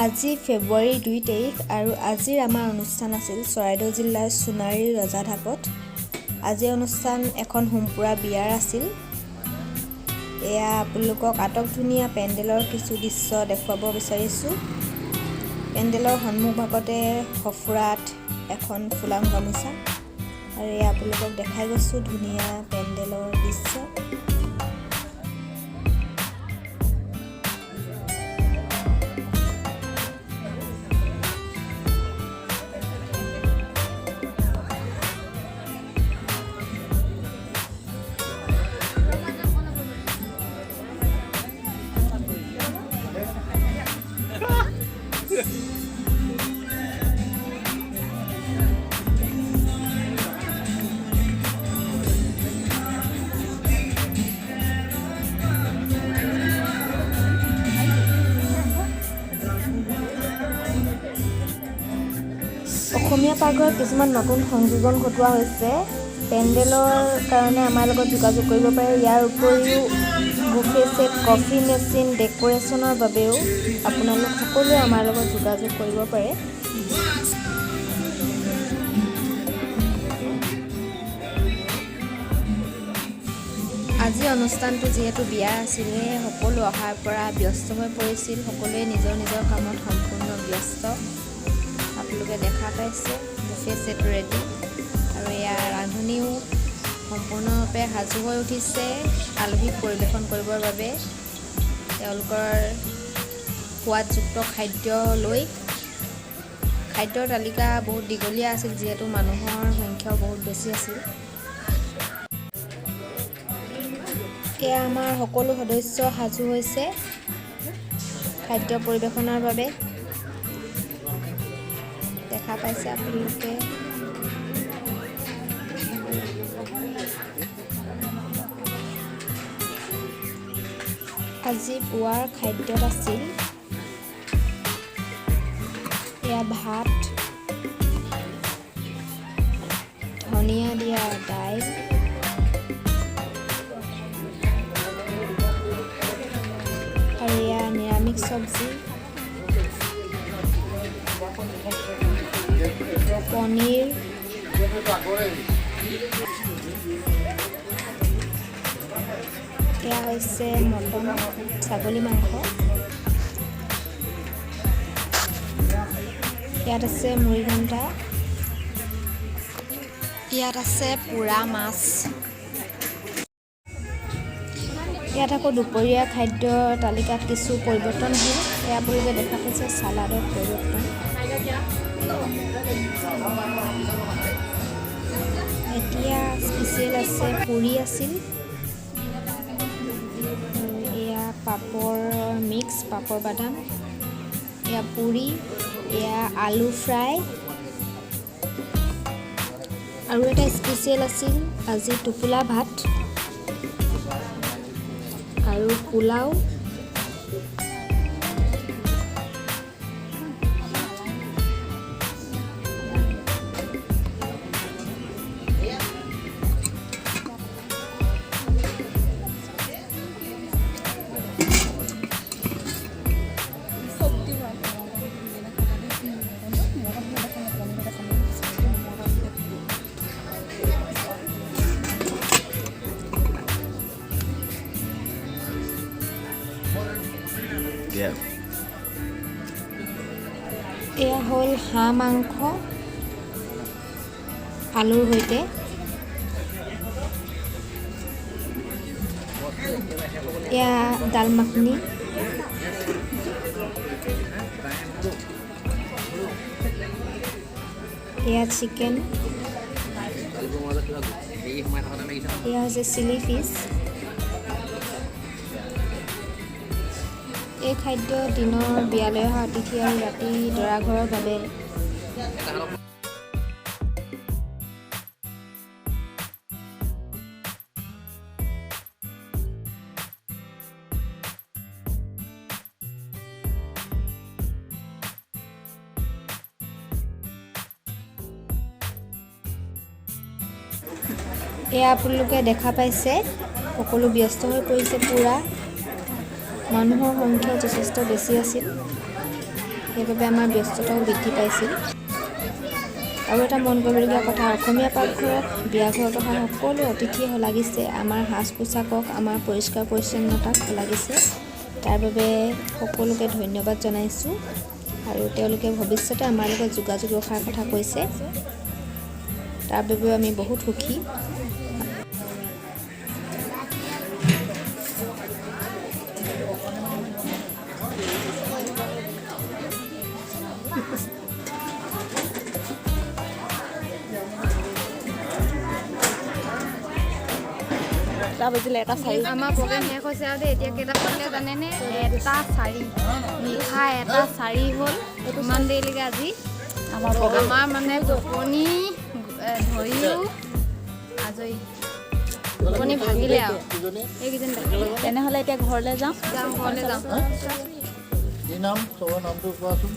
আজি ফেব্ৰুৱাৰীৰ 2 তাৰিখ আৰু আজিৰ আমাৰ অনুষ্ঠান আছিল চৰাইদেউ জিলাৰ সোণাৰীৰ ৰজাঢাপত। আজিৰ অনুষ্ঠান এখন হোমপুৰা বিয়াৰ আছিল। এয়া আপোনালোকক আটক ধুনীয়া পেণ্ডেলৰ কিছু দৃশ্য দেখুৱাব বিচাৰিছোঁ। পেণ্ডেলৰ সন্মুখভাগতে সঁফুৰাত এখন ফুলাম গামোচা আৰু এয়া আপোনালোকক দেখাই গৈছোঁ ধুনীয়া পেণ্ডেলৰ দৃশ্য। অসমীয়া পাকঘৰত কিছুমান নতুন সংযোজন ঘটোৱা হৈছে। পেণ্ডেলৰ কাৰণে আমাৰ লগত যোগাযোগ কৰিব পাৰে। ইয়াৰ উপৰিও বুফে ছেট, কফি মেচিন, ডেক'ৰেশ্যনৰ বাবেও আপোনালোক সকলোৱে আমাৰ লগত যোগাযোগ কৰিব পাৰে। আজি অনুষ্ঠানটো যিহেতু বিয়া আছিল, সেয়ে সকলো অহাৰ পৰা ব্যস্ত হৈ পৰিছিল। সকলোৱে নিজৰ নিজৰ কামত সম্পূৰ্ণ ব্যস্ত। আপোনালোকে দেখা পাইছে, বুফে ছেট ৰেডি আৰু এয়া ৰান্ধনীও সম্পূৰ্ণৰূপে সাজু হৈ উঠিছে আলহীক পৰিৱেশন কৰিবৰ বাবে তেওঁলোকৰ সোৱাদযুক্ত খাদ্য লৈ। খাদ্যৰ তালিকা বহুত দীঘলীয়া আছিল, যিহেতু মানুহৰ সংখ্যাও বহুত বেছি আছিল। এয়া আমাৰ সকলো সদস্য সাজু হৈছে খাদ্য পৰিৱেশনৰ বাবে। দেখা পাইছে আপোনালোকে। আজি পুৱাৰ খাদ্যত আছিল এয়া ভাত, ধনিয়া দিয়া দাইল, আৰু এয়া নিৰামিষ চব্জি, পনীৰ, এয়া হৈছে মটন, ছাগলী মাংস। ইয়াত আছে মুড়িঘণ্টা, ইয়াত আছে পোৰা মাছ। ইয়াত আকৌ দুপৰীয়া খাদ্যৰ তালিকাত কিছু পৰিৱৰ্তন হ'ল। এয়া আপোনালোকে দেখা পাইছে চালাডত পৰিৱৰ্তন। এতিয়া স্পেচিয়েল আছে, পুৰি আছিল আৰু এয়া পাপৰৰ মিক্স, পাপৰ বাদাম, এয়া পুৰি, এয়া আলু ফ্ৰাই আৰু এটা স্পেচিয়েল আছিল আজি টোপোলা ভাত আৰু পোলাও। এয়া হ'ল হাঁহ মাংস আলুৰ সৈতে। এয়া দাল মাখনি, এয়া চিকেন, এয়া হৈছে চিলি ফিছ। এই খাদ্য দিনৰ বিয়ালৈ অহা অতিথি আৰু ৰাতি দৰা ঘৰৰ বাবে। এয়া আপোনালোকে দেখা পাইছে, সকলো ব্যস্ত হৈ পৰিছে পূৰা। মানুহৰ সংখ্যা যথেষ্ট বেছি আছিল। সেইবাবে আমাৰ ব্যস্ততাও বৃদ্ধি পাইছিল। আৰু এটা মন কৰিবলগীয়া কথা, অসমীয়া পাকঘৰত বিয়া ঘৰত অহা সকলো অতিথিয়ে শলাগিছে আমাৰ সাজ পোছাকক, আমাৰ পৰিষ্কাৰ পৰিচ্ছন্নতাক শলাগিছে। তাৰ বাবে সকলোকে ধন্যবাদ জনাইছোঁ আৰু তেওঁলোকে ভৱিষ্যতে আমাৰ লগত যোগাযোগ ৰখাৰ কথা কৈছে। তাৰ বাবেও আমি বহুত সুখী। এটা বাজিলে 1:04। আমাৰ প্ৰগ্ৰেম শেষ হৈছে আৰু দেই। এতিয়া কেইটা বাজিলে জানেনে? 1:04, নিশা 1:04 হ'ল। ইমান দেৰিলৈকে আজি আমাৰ প্ৰগ্ৰেম। আমাৰ মানে টোপনি ধৰিও আজৰি, টোপনি ভাগিলে আৰু এইকেইদিন। তেনেহ'লে এতিয়া ঘৰলৈ যাওঁ। যাওঁ, ঘৰলৈ যাওঁ। কি নাম? চবৰ নামটো কোৱাচোন।